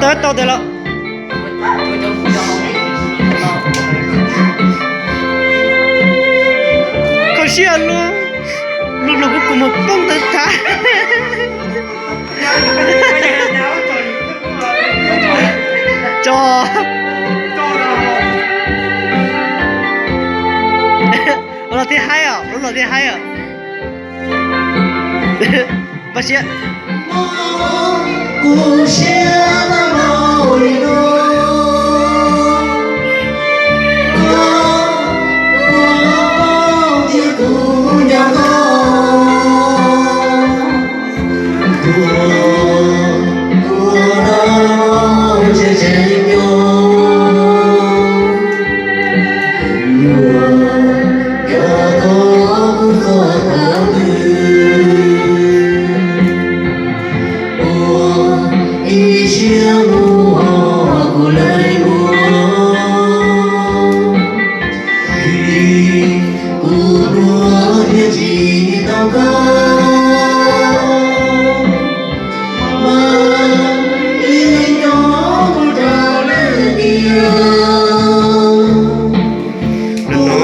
Tau tau tes los. Kho siab luaj, luag luag kuv kuv mus poob tag tag. Tso. Ua los thiaj haib os, ua los thiaj haib os. Npaj siab.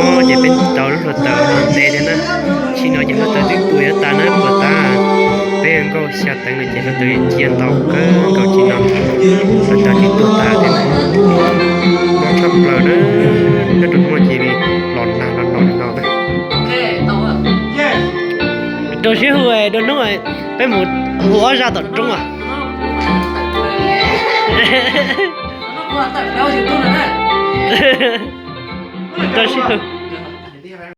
Hnub no ces peb tau lub hluav taws no ntev thiab na. Tsim no ces hluav taws twb puas yuav tas na, puas tas. Peb nkauj xya teev no ces hluav taws cia ntau kawg nkaus tsim no. Hluav taws twb tuag tas thiab na. No tshaj plaws na, nyob rau hnub no ces los nag los no li no na. Rau siab hu, rau hnub peb mus hu ob zaj tom roob as. Rau siab hu.